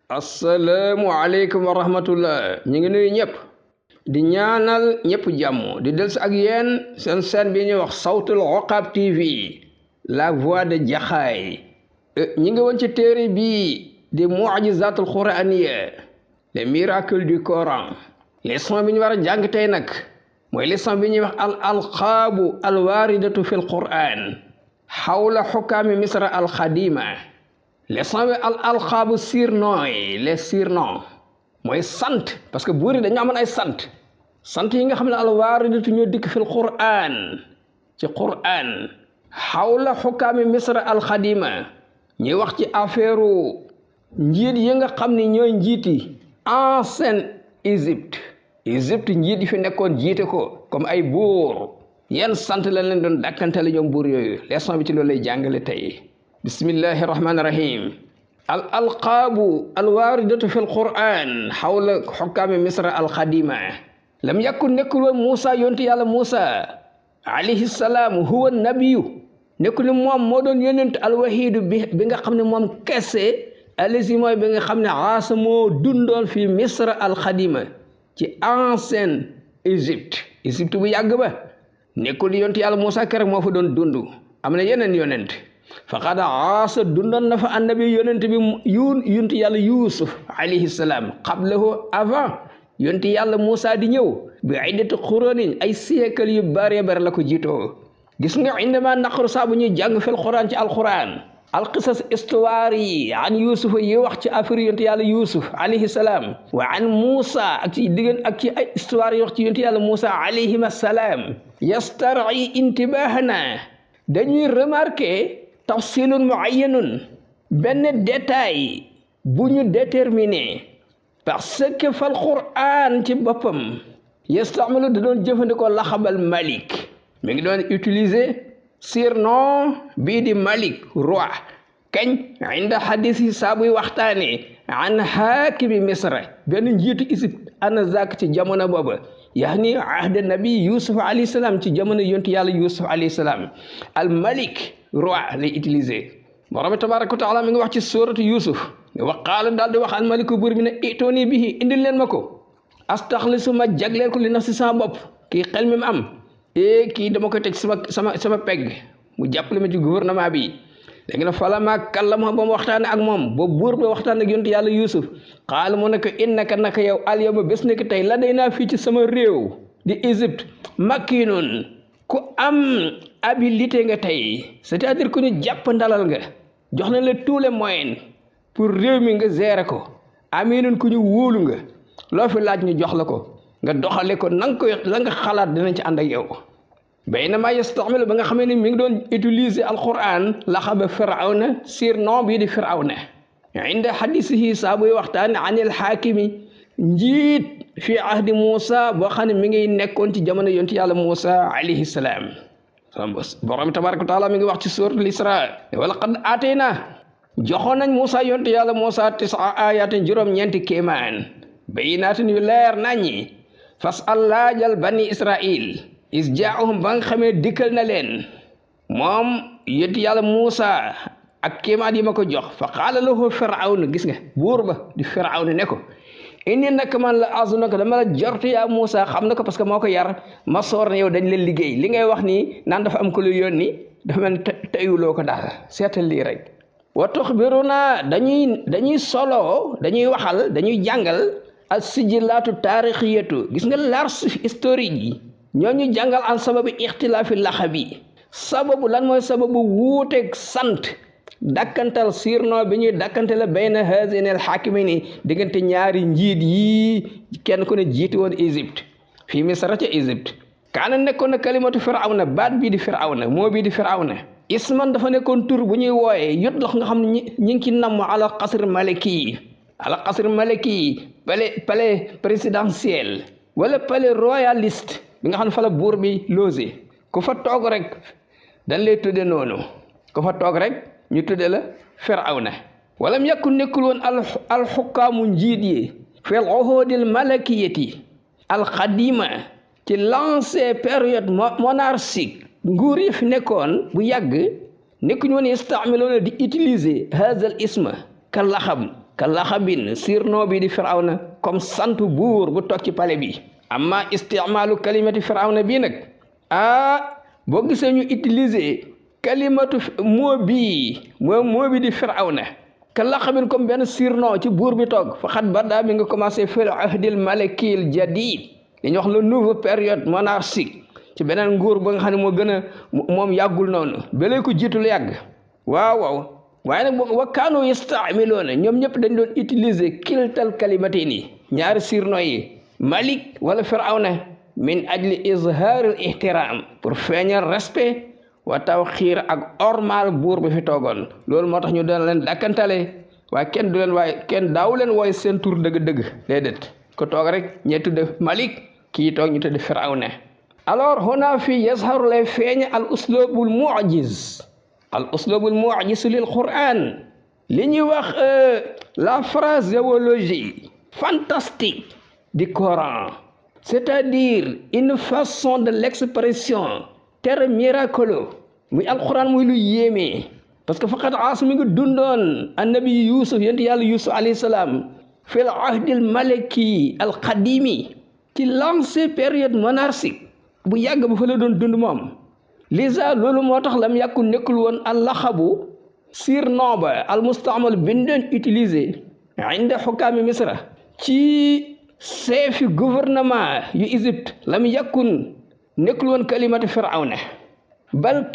assalaamu aleykum wa rahmatullah ñu ngi nuyu ñëpp di ñaanal ñëpp jàmm di dellusi ak yéen seen chaîne bi ñuy wax Sawtul Uqab TV la voix de Jaxaay ñi ngi woon ci téere bii di mu'jizatul qur'aniyya les miracles du Coran. leçon bi ñu war a jàng tey nag mooy leçon bi ñuy wax al alqaabu alwaaridatu fi l Qur'an xawla xukaami misra al xadima. leçon bi al alqaabu surnom yi les surnoms mooy sant, parce que buur yi dañu amoon ay sant yi nga xam ne alwaaridatu ñoo dikk fil Qur'an ci Qur'an xawla xukaami misra al xadima. ñuy wax ci affaire njiit yi nga xam ne ñooy njiiti ancienne Égypte njiit yi fi nekkoon jiite ko comme ay buur yan sant la leen doon dàkkantale ñoom buur yooyu. leçon bi ci loolu lay jàngale tey. bismillahi rahmaani rahim. al alqaabu alwaaridatu fi l Qur'an xawla xukkaami misra alxadima. lam yakun nekkul woon Muusa yonti yàlla Muusa alayhi salaam huwa nabiyu nekkul ni moom moo doon yonent alwahidu bi nga xam ne moom kese alisi mooy bi nga xam ne aasa moo dundoon fi misra alxadima ci ancienne Égypte bu yàgg ba. nekkul yonti yàlla Muusa keroog moo fa doon dund, am na yeneen yonent. faqad aasa dundoon na fa annabi yonent bi yonti yàlla Yuusuf alayhi salaam qablahu avant yonti yàlla Muusa di ñëw bi iddati qurunin ay siècle yu bare bare la ko jiitoo. gis nga indama naqru saa bu ñuy jàng fil Qur'an ci alquran alqisas histoire yi an Yuusuf yi wax ci affaire yonti yàlla Yuusuf alayhi salaam wa an Muusa ak ci diggan ak ci ay histoire yi wax ci yonti yàlla Muusa alayhim assalaam yastari intibahana dañuy remarquer tafsilun muayyanun benn détail bu ñu déterminé parce que fal Qur'an ci boppam yastamilu da doon jëfandikoo laxabal malik. mi ngi doon utiliser surnom bii di malik roi kañ inda hadis yi saabuy waxtaane an haakimi misra benn njiitu Égypte anazak ci jamono booba yaani ahda nabi Yusuf alayhi salaam ci jamono yonti yàlla Yusuf alayhi salaam al malik roi lay utiliser. borom bi tabaraka wa taala mi ngi wax ci suratu Yusuf wa qaala daal di wax al maliku buur bi ne itooni bihi indil leen ma ko astaxlisu ma jagleel ko li nafsi sama bopp. kii xel mi am kii dama koy teg sama pegg mu jàppale ma ci gouvernement bi. léegi nag falammaa kallamahu ba mu waxtaane ak moom ba buur ba waxtaan ak yonent yàlla Yuusuf qaala mu ne ko innaka naka yow al yawma bés nekk tey la day naa fii ci sama réew di Égypte makiinun ku am habilité nga tey, c'est-à-dire ku ñu jàpp ndalal nga jox na la tous les moyens pour réew mi nga gérer ko. aminun ku ñu wóolu nga loo fi laaj ñu jox la ko nga doxale ko na nga koy la nga xalaat dinañ ci ànd ak yow. baynama yastamilu ba nga xamee ni mi ngi doon utiliser alquran laxaba firawna surnom bii di firawna inda hadisihi saa buy waxtaan anil xaakimi njiit fi ahdi Muusa boo xam ne mi ngi nekkoon ci jamono yonti yàlla Muusa alayhi salaam. borom tabaraka wa taala mi ngi wax ci suratul Isra wala qad aatayna joxoon nañ Muusa yonti yàlla Muusa 9 ayatin juróom-ñeenti kéemaan bayyinaatin yu leer naññi fas'al laajal bani Israil is jaahum ba nga xamee dikkal na leen moom yonti yàlla Muusa ak kéemaan yi ma ko jox fa qaala lahu firawna gis nga buur ba di firawna ne ko inni nag man la azunaka dama la jortu yaa Muusa xam na ko parce que moo ko yar ma soor na yow dañ leen liggéey li ngay wax nii naan dafa am ko lu yónni dafa mel teyuloo ko daal seetal lii rek. wa tuxbiruna dañuy solo dañuy waxal dañuy jàngal as sijilaatu taarixiyatu gis nga l'archive historique yi ñoo ñu jàngal an sababu ixtilaafi laxabi sababu lan mooy sababu wuuteeg sant dakkantal surnom bi ñuy dakkante la bayna haazayni al xaakimayni diggante ñaari njiit yi kenn ku ne jiiti woon Égypte fii Misra ca Égypte. kaana nekkoon na kalimatu firawna baat bii di firawna moo bii di firawna isman dafa nekkoon tur bu ñuy wooyee yot lox nga xam ne ñi ngi ci namm ala qasr malaki palais présidentiel wala palais royaliste bi nga xam ne fa la buur bi logé. ku fa toog rek dañ lay tudde noonu ku fa toog rek ñu tudde la firawna. walam yakku nekkul woon alxukkaamu njiit yi fil uhuudil malakiyati alxadima ci l'ancienne période monarchique nguur yi fi nekkoon bu yàgg nekkuñu woon yastamiluuna di utiliser haazal isma ka laxab ka laxabin sirno bi di firawna comme santu buur bu toog ci pale bi amma isticmaalu kalimati firawna bii nag boo gisee ñu utiliser kalimatu moo bi di firawna ka laxabin comme benn surnom ci buur bi toog faxat bada mi nga commencé fil ahdil malakil jadid li ñuy wax le nouveau période monarchique ci beneen nguur ba nga xam ne moo gën a moom yàggul noonu balee ko jiitu lu yàgg waaw waaye nag wa kaanu yastamiloona ñoom ñëpp dañ doon utiliser kiltal kalimatin yi ñaari surnom yi malik wala firawna min ajli izhaar al ihtiram pour feeñal respect wa tawxiir ak ormal buur bi fi toogoon loolu moo tax ñu doon leen dakkantale waaye kenn du leen kenn daaw leen wooye seen tur dëgg-dëgg déedéet ko toog rek ñee tudde malik kii toog ñu tudde firawna alors huna fi yazharu lay feeñ al uslubul mu'jiz lil quran li ñuy wax la phraséologie fantastique du Coran, c'est-à-dire une façon de l'expression terre miraculeux muy alquran muy lu yéeme parce que faqat aas mi ngi dundoon annabi yusuf yonent yàlla yusuf alayhi salaam fil ahdil malaki al qadimi ci l'ancienne période monarchique bu yàgg ba fa la doon dund moom lisa loolu moo tax lam yàkku nekkul woon al laxabu surnom ba al mustaamal bi ñu doon utilisé inda xukaami misra ci seefi gouvernement yu Égypte lam yàkkun nekkul woon kalimatu firawna bal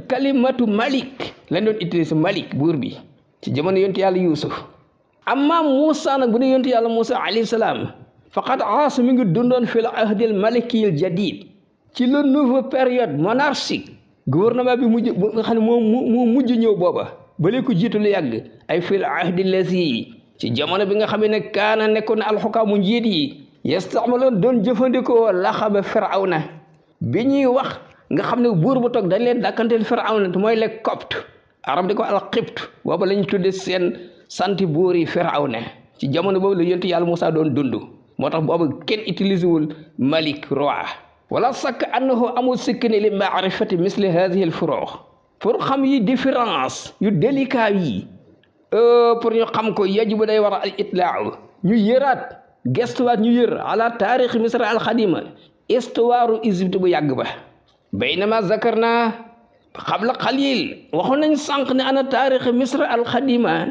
kalimatu malik lañ doon utiliser malik buur bi ci jamono yonent yàlla yusuf amma Moussa nag bu ne yonent yàlla Moussa alayhi salaam faqad aas mi ngi dundoon fil ahdil malikil jadid ci le nouveau période monarchique gouvernement bi mujj bu nga xam ne moo mujj ñëw booba balee ko jiitu lu yàgg ay fil ahdi lazi ci jamono bi nga xam ne kaana nekkoon alxukaamu njiit yi yastamaloon doon jëfandikoo laxaba firawna bi ñuy wax nga xam ne buur bu toog dañ leen dàkkanteel firawna te mooy les coptes arab di ko alxibt booba la ñu tudde seen santi buur yi firawna ci jamono boobu la yonent yàlla Moussa doon dund moo tax boobu kenn utilisé wul malik roi wala sakk annahu amul sikk ne li maarifati misli hadihi al furux pour xam yi différence yu délicat yi pour ñu xam ko yajibu day war al itlaaw ñu yëraat gestuwaat ñu yër ala taarix misra al xadima histoire Égypte bu yàgg ba baynama zakarna qabla qalil waxoon nañ sànq ne ana taarix misra al xadima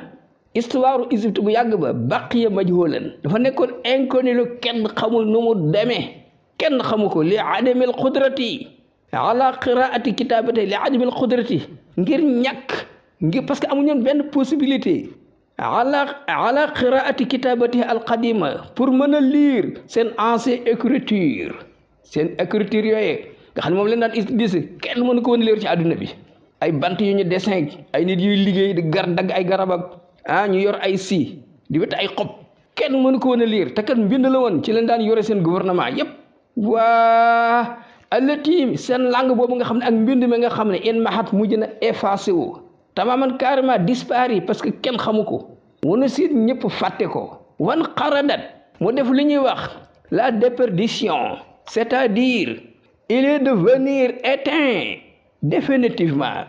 histoire Égypte bu yàgg ba baqiya majhulan dafa nekkoon inconnu lu kenn xamul nu mu demee kenn xamu ko li adamil qudrati ala qiraati kitabati li adamil qudrati ngir parce que amuñu benn possibilité ala qiraati kitabati alqadima pour mën a lire seen ancienne écriture yooyu nga xam ne moom leen daan utiliser kenn mënu ko woon lire ci àdduna bi ay bant yu ñu dessin ay nit yuy liggéey di dagg ay garab ak ñu yor ay si di wet ay xob kenn mënu ko woon a lire te kat mbind la woon ci leen daan yore seen gouvernement yépp waa allati seen langue boobu nga xam ne ak mbind mi nga xam ne in mahat mujj na effacé wu tamaman carrément disparu parce que kenn xamu ko wana siit ñëpp fàtte ko wan xaradat mu def li ñuy wax la déperdition c'est-à-dire il est de venir éteint définitivement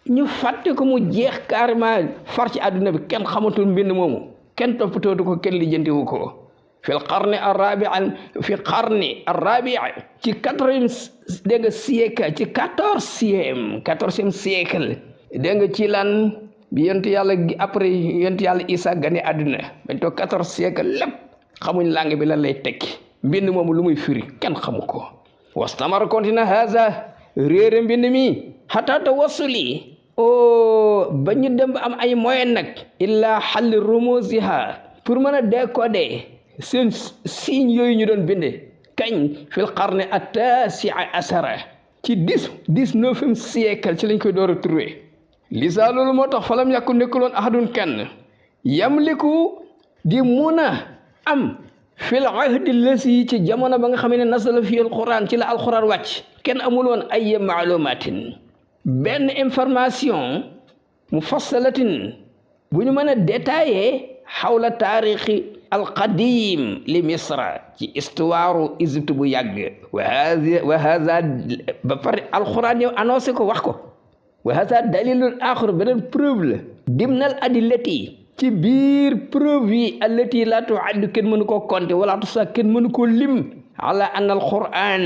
ñu fàtte ko mu jeex carrément far ci àdduna bi kenn xamatul mbind moomu kenn toppatootu ko kenn lijjantiwu ko fi qarni arabi ci quatorzième siècle dégg nga ci lan bi yonent yàlla après yonent yàlla Isa gane àdduna bañ toog 14 siècle lépp xamuñ langue bi lan lay tekki mbind moomu lu muy firi kenn xamu ko wastamar continue haza réere mbind mi hatta tawassuli ba ñu dem ba am ay moyen nag illa xalli rumuziha pour mën a décoder seen signe yooyu ñu doon binde kañ fil qarni at-tasi' ashara ci 19e siècle ci lañ koy door a trouvé lisa loolu moo tax falam yàkku nekkuloon ahadun kenn yamliku di mun a am fil ahdi lasi ci jamono ba nga xam ne nasala fi alquran ci la alquran wàcc kenn amul woon ay maalumatin benn information mufassalatin bu ñu mën a détaillé xawla taarixi alqadim li misra ci histoire Égypte bu yàgg wa haza ba pare alquran yow annoncé ko wax ko wa haza dalilun axar beneen preuve la dimnal adillati ci biir preuve yi allati la tuaddu kenn mënu koo compter wala tusa kenn mënu koo lim ala anna alquran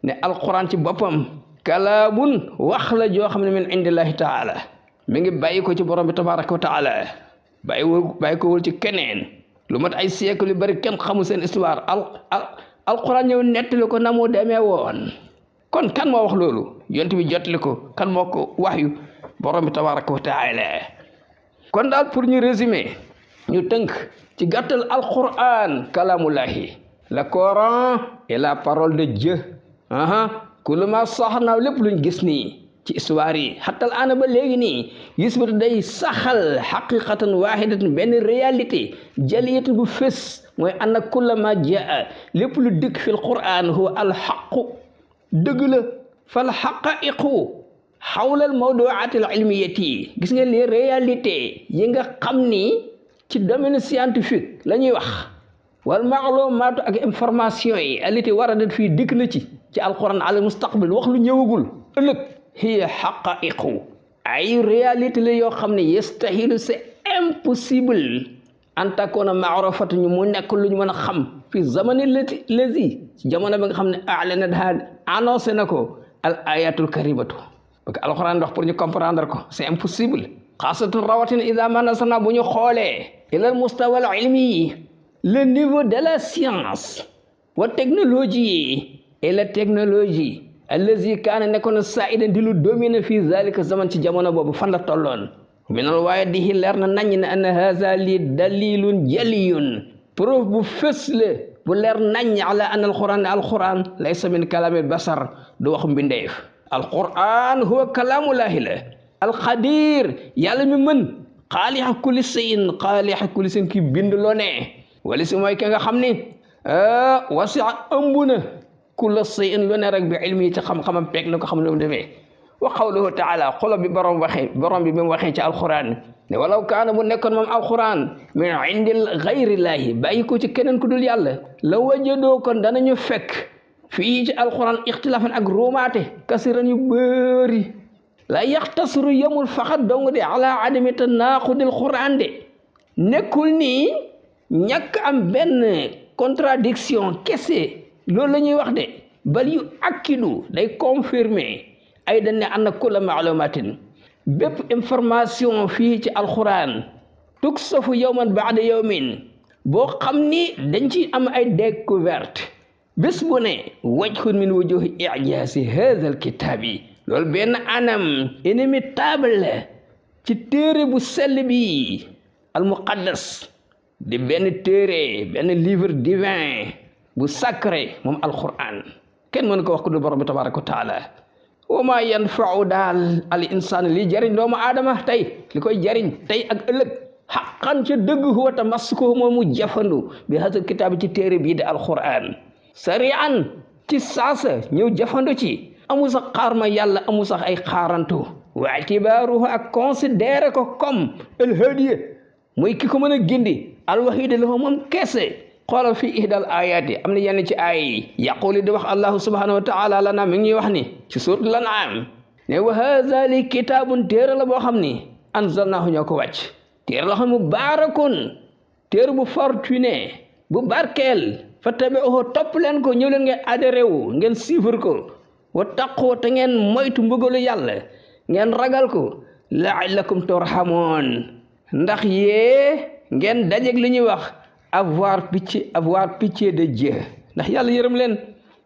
ne alquran ci boppam kalaamun wax la joo xam ne min indillahi taala mi ngi bàyyi ko ci borom bi tabaraka wa taala bàyyi ko wul ci keneen lu mat ay siècle yu bari kenn xamul seen histoire alquran ñëw nettali ko na mu demee woon kon kan moo wax loolu yonent bi jottali ko kan moo ko wax yu borom bi tabaraka wa taala kon daal pour ñu résumer ñu tënk ci gàttal alquran kalamullahi le Coran est la parole de Dieu kullu ma sax na lépp luñ gis nii ci histoire yi xatal ana ba léegi nii yusbitu day saxal xaqiqatan wahidatan benn réalité jaliyatu bu fës mooy anna kulla ma jaa lépp lu dëkk fil Quran huwa alxaqu dëgg la fal xaqaiqu xawla al mawduat al ilmiyati gis nga les réalités yi nga xam ni ci domaine scientifique la ñuy wax wal maalumaatu ak information yi aliti waradat fii dikk na ci alquran ala mustaqbal wax lu ñëwagul ëllëg hiya xaqaiqu ay réalité la yoo xam ne yastahilu c'est impossible an takuna maarafatu ñu mu nekk lu ñu mën a xam fi zamani lazi ci jamono bi nga xam ne alana daa annoncé na ko al ayatul karimatu parce que alquran wax pour ñu comprendre ko c'est impossible xaasatan rawatina ida ma nasarna bu ñu xoolee ilal mustawa al ilmi le niveau de la science wa technologie et la technologie allazi kaana nekkoon saidan di lu dominer fii zalika zaman ci jamono boobu fan la tolloon minal waaye dihi leer na nañ ne anna haza li dalilun jaliyun preuve bu fës la bu leer nañ ala anna alquran laysa min kalaamil basar du wax mbindeef alquran huwa kalaamullahi la alqadir yàlla mi mën xaalixa kulli shay'in ki bind loo ne wala si mooy ki nga xam ni wasi'a ëmb na kulla shay'in lu ne rek bi ilmi ci xam-xamam peeg na ko xam ne mu demee wa qawluhu taala xolo bi borom bi mu waxee ci alquran ne walaw kaana bu nekkoon moom alquran min indil gayrillaahi bàyyi ko ci keneen ku dul yàlla la wajadoo kon danañu fekk fii ci alquran ixtilaafan ak ruumaate kasiran yu bëri la yaxtasiru yemul faxat dong de ala adami tanaaqudil quran de nekkul nii ñàkk am benn contradiction kese loolu la ñuy wax de bal yu akkidu day confirmer ay dañ ne anna kulla maalumatin bépp information fii ci alquran tuksafu yawman baada yawmin boo xam ni dañ ci am ay découverte bés bu ne wajhun min wujuhi ijaasi hadha alkitaabi loolu benn anam inimitable la ci téere bu sell bi almuqaddas di benn téere benn livre divin bu sacré moom alquran kenn mënu ko wax ko du borom bi tabaraka wa taala wa ma yanfa'u daal al insaan li jariñ doomu aadama tey li koy jariñ tey ak ëllëg xaqan ca dëgg huwa tamassukuhu moom mu jafandu bi hadal kitaab ci téere bii di alquran sari'an ci saasa ñëw jafandu ci amu sax xaar ma yàlla amu sax ay xaarantu wa itibaaruhu ak considéré ko comme el hadiya muy ki ko mën a gindi alwahida lahu moom kese xoolal fi ihdal ayaati am na yenn ci aay yi yaquli di wax allahu subhanahu wa taala lana mi ngi ñuy wax ni ci suuratul an'am ne wa haza li kitaabun téere la boo xam ni anzalnahu ñoo ko wàcc téere la xam mubaarakun téere bu fortuné bu barkeel fattabi'uhu topp leen ko ñëw leen ngeen adhéré wu ngeen suivre ko wa taqu te ngeen moytu mbugalu yàlla ngeen ragal ko la'allakum turhamun ndax yee ngeen dajeg li ñuy wax avoir pitié de Dieu ndax yàlla yërëm leen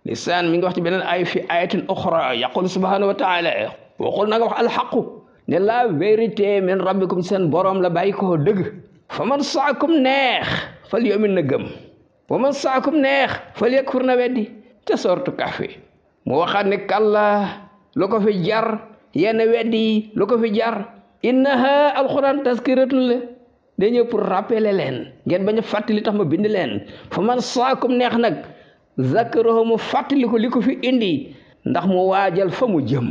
lisaan mi ngi wax ci beneen ay fi ayatin uxra yaqul subhanahu wa taala waxul na nga wax alxaqu ne la vérité min rabbikum seen borom la bàyyi ko dëgg fa man saakum neex fal yu'min na gëm wa man saakum neex fal yakfur na weddi ca sortu Kahfi mu waxaat ne kalla lu ko fi jar yenn weddi lu ko fi jar innaha alquran tazkiratun la day ñëw pour rappeler leen ngeen bañ a fàttali tax ma bind leen fa man saakum neex nag zakarahu mu fàttali ko li ko fi indi ndax mu waajal fa mu jëm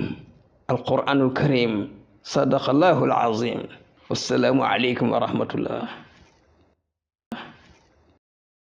alquranul karim sadaqallahu alazim wassalaamu aleykum wa rahmatullah